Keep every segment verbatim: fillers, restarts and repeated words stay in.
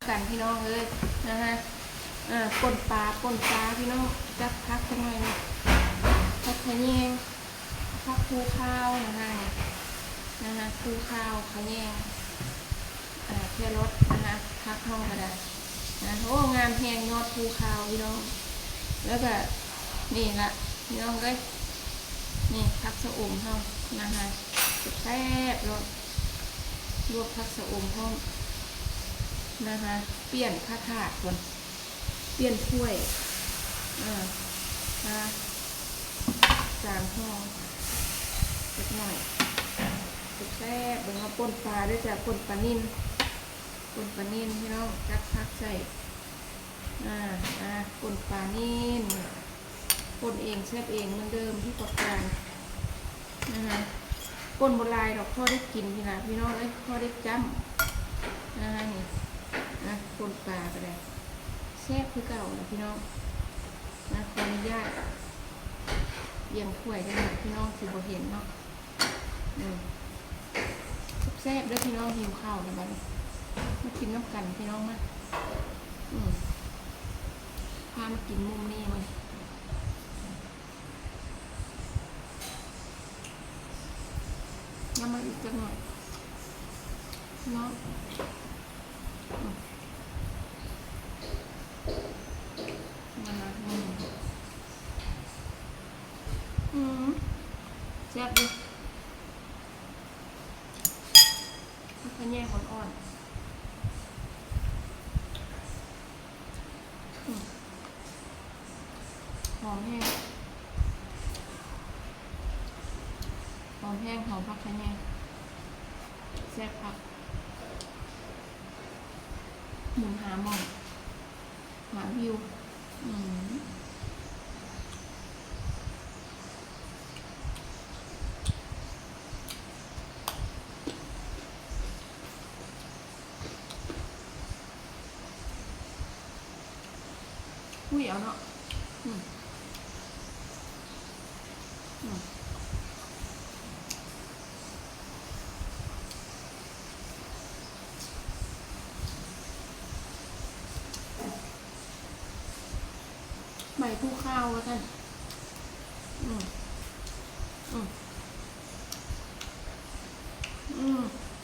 กันพี่น้องเอ้ย นะคะ อ่า ป่นปลา ป่นปลาพี่น้อง จัดผักจักหน่อยนะ ผักขะแยง ผักภูคาวนะคะ นะคะ ภูคาว ขะแยง อ่า แครอทนะคะ ผักเฮาก็ได้นะ โอ้ งามแฮง ยอดภูคาวพี่น้อง แล้วก็นี่ละพี่น้องเอ้ย นี่ผักสะอมเฮานะคะ แซ่บๆ โลด ลวกผักสะอมพร้อมนะคะ เปลี่ยนผ้าถาดก่อน เปลี่ยนถ้วย อ่า มา จานห่อจักหน่อย แซ่บๆ เบิ่งเอา ป่นปลาด้วยจ้ะ ป่นปลานิล ป่นปลานิลพี่น้อง จัดผักใส่ อ่า อ่า ป่นปลานิล ป่นเองแซ่บเองเหมือนเดิมที่ประการ นะคะ ป่นบ่หลายดอก พอได้กินพี่นะพี่น้องเอ้ย พอได้จ้ำ นะคะ นี่ นะ ป่นปลาก็ได้ แซ่บคือเก่านะพี่น้อง นะ ขออนุญาตเอียงถ้วยได้หน่อย พี่น้องสิบ่เห็นเนาะ อืม แซ่บๆ เด้อพี่น้อง หิวข้าวแล้วบัดนี้ มากินนำกันพี่น้องมา อืม พามากินมุมนี้มา นำมาอีกจักหน่อยเนาะ อืม นะคะ อืม อืม แซ่บอยู่ ผักขะแยงอ่อนๆ อืม หอมแฮง หอมแฮง หอมผักขะแยง แซ่บคัก หมุนหาหม่อง หาวิว อืม อุ้ย เอาเนาะ อืม อืม ใบภูคาวว่าซั่น อืม อืม อืม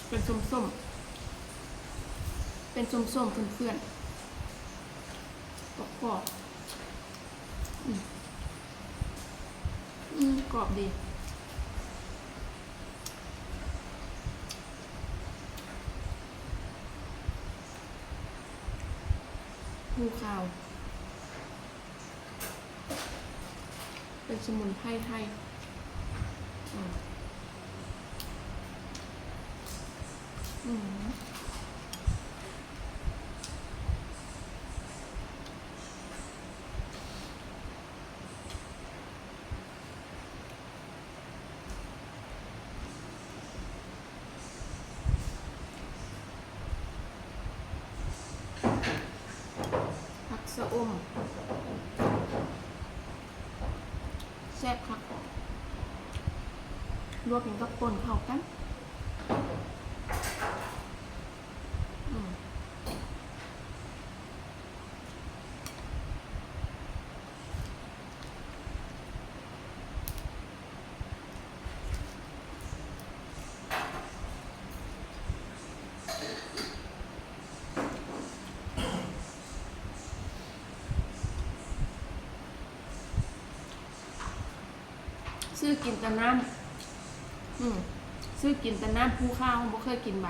เป็นส้มๆ เป็นส้มๆ เปื่อนๆ กรอบๆ อืม อืม กรอบดี ภูคาว เป็นสมุนไพรไทย อืม อืม ผักสะอม แซ่บคัก ลวกกินกับป่นเข้ากัน อืม ซื้อกินแต่น้ำ อืม ซื้อกินแต่น้ำภูคาว บ่เคยกินใบ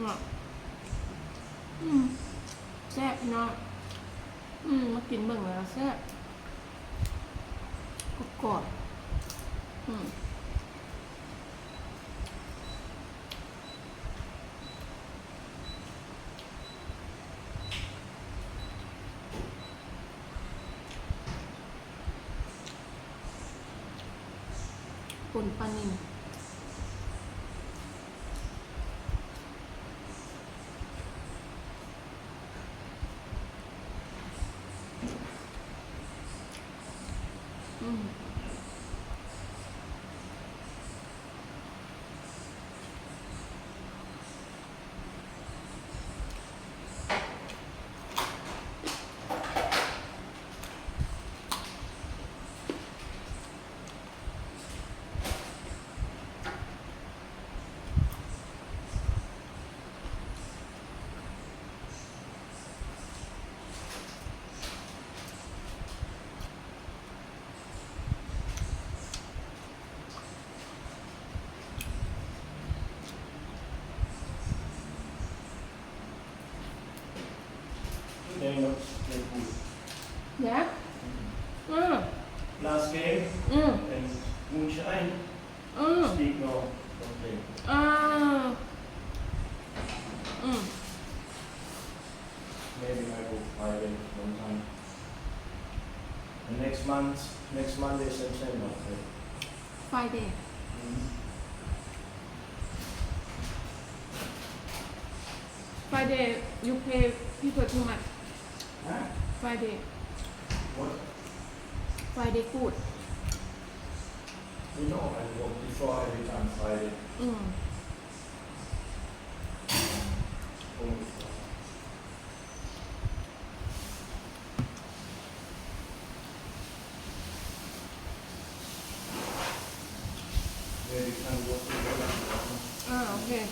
เนาะ อืม แซ่บเนาะ อืม มากินเบิ่งแล้วแซ่บ กรอบๆ อืม ป่นปลานิล อืม Yeah. Mm. Last game. Mm. And moonshine. Mm. Speak no. Okay. Ah. Mm. Maybe I go Friday sometime. And next month, next Monday, September. Friday. Mm. Friday, you pay people too much. Huh? Friday. What? Friday food. You know, I work before every time Friday. Mm. Oh. Very kind work. Ah, okay.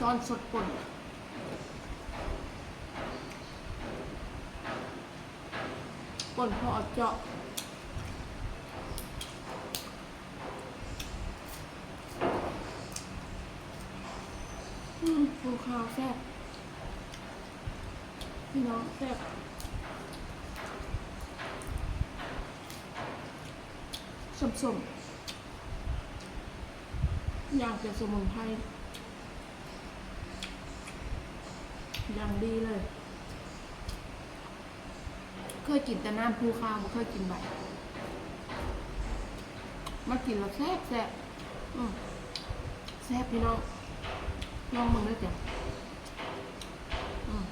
ช้อนสดป่น ป่นพอเจาะ อืม ภูคาวแซ่บ พี่น้องแซ่บ ส้มๆ อย่างเป็นสมุนไพร อย่างดีเลย เคยกินแต่น้ำภูคาว บ่เคยกินใบ มากินแล้วแซ่บแซ่บ อืม แซ่บพี่น้อง ลองเบิ่งเด้อจ้ะ อืม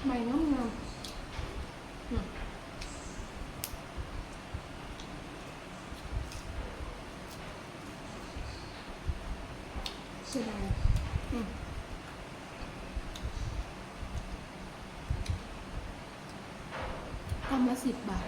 ใบงามๆ อืม เสียดาย อืม กำละสิบบาท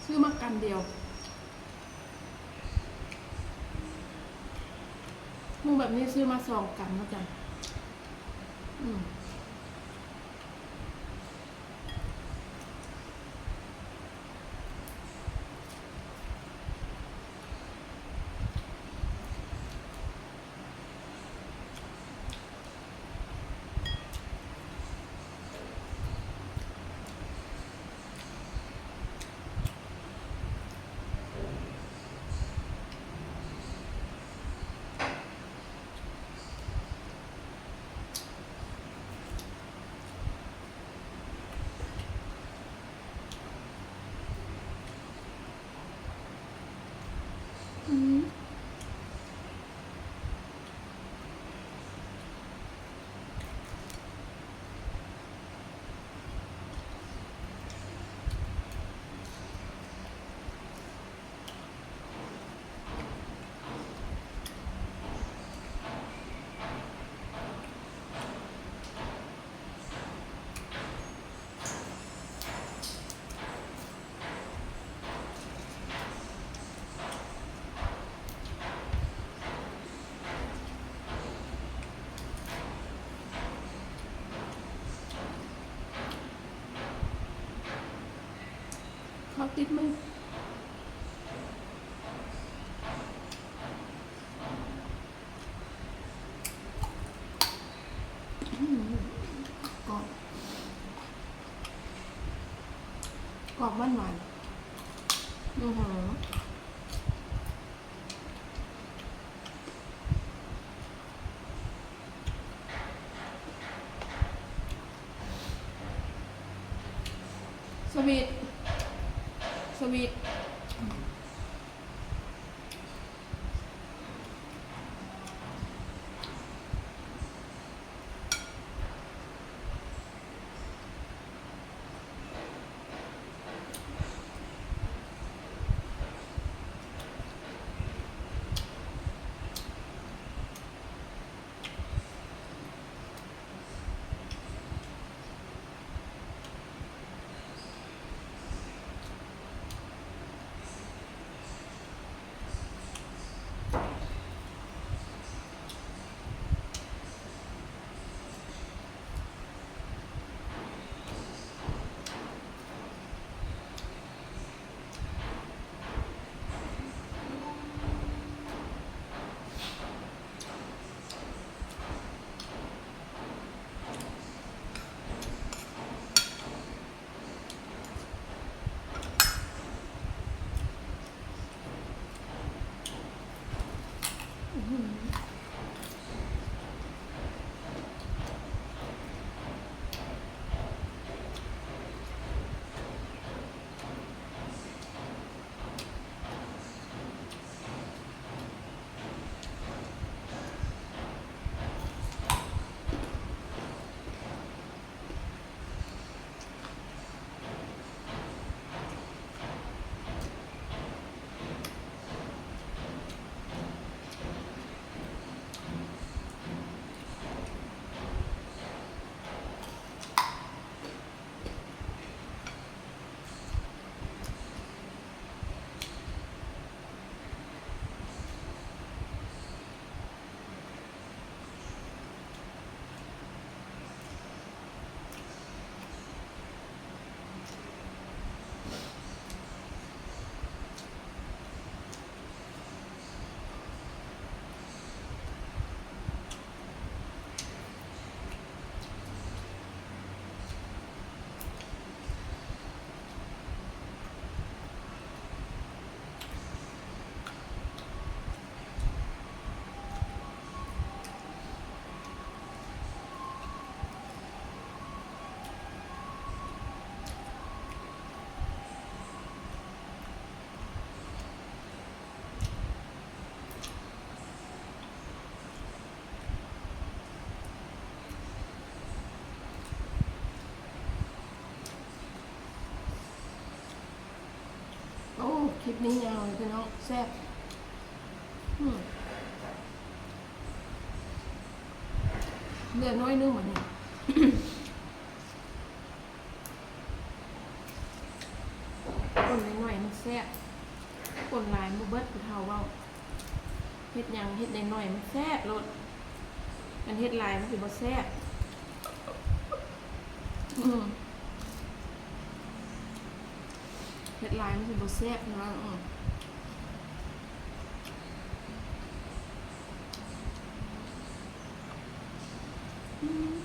ซื้อมากำเดียว หมู่แบบนี้ซื้อมาสองกำแล้วกัน อืม อื ติดมือ อืม กรอบ กรอบหวานหวาน อือหือ สวีท สวีท โอ้ คลิปนี้ยาวเลยพี่น้อง แซ่บ อืม เหลือน้อยนึงบัดนี้ คนน้อยๆมันแซ่บ คนหลายบ่เบิด ผู้เฒ่าเว้า เฮ็ดหยังเฮ็ดน้อยๆมันแซ่บโลด คันเฮ็ดหลายมันสิบ่แซ่บ อืม เฮ็ดหลายมันสิบ่แซ่บนะ อืม อืม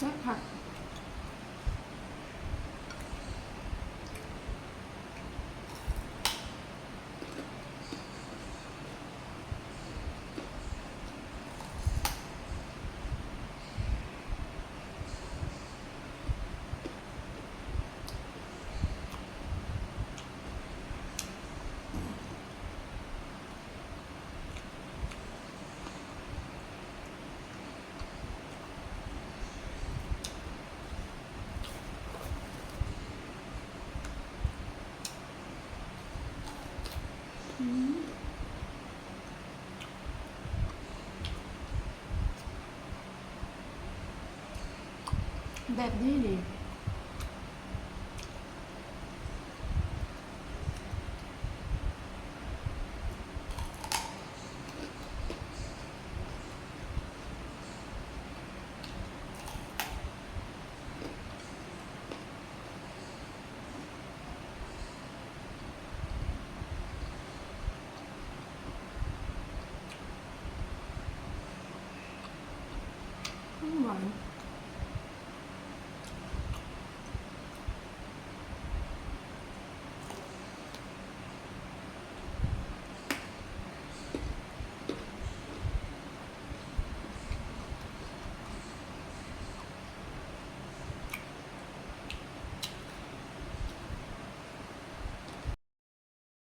สักพัก แบบนี้นี่